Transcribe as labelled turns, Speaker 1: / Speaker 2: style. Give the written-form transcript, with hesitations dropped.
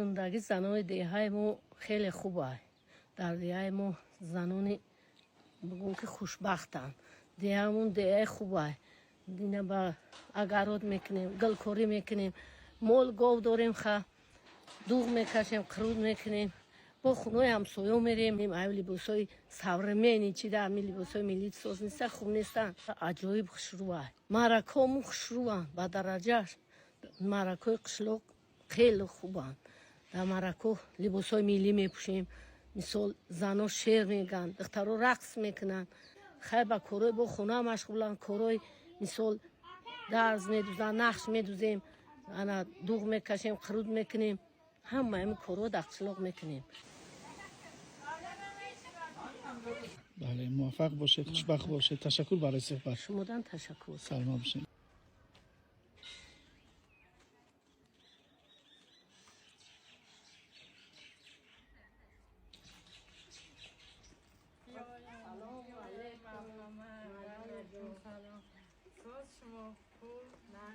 Speaker 1: Зиндагӣ занони деҳаи мо хеле хуб аст. Дар деҳаи мо занони бигӯм ки хушбахтанд. Деҳамон деҳаи хуб аст. Дина ба агарот мекунем, гулкорӣ мекунем, мол гов дорем, ха дуғ мекашем, қурут мекунем, бо хунои ҳамсоё мерем. Ай либосҳои современный чида, ами либосҳои миллӣ соз неста, хуб нестанд. Аҷоиб хушрӯ Маъракҳому хушрӯанд ба дараҷааш. Маъракҳои қишлоқ хеле хубанд. Дар маъракҳо либосҳои миллӣ мепӯшем. Мисол, зано шеър мегӯянд, духтаро рақс мекунанд. Хай ба корҳои бо хона машғуланд, корҳои мисол дарз медузанд, нақш медузем, ана дуғ мекашем, қурут мекунем. Ҳама ами корҳо дар қишлоқ мекунем.
Speaker 2: Бале, муваффақ бошед, хушбахт бошед. Ташаккур барои суҳбат.
Speaker 1: Шумодан ташаккур.
Speaker 2: Саломат бошед.
Speaker 3: شما خوب نه.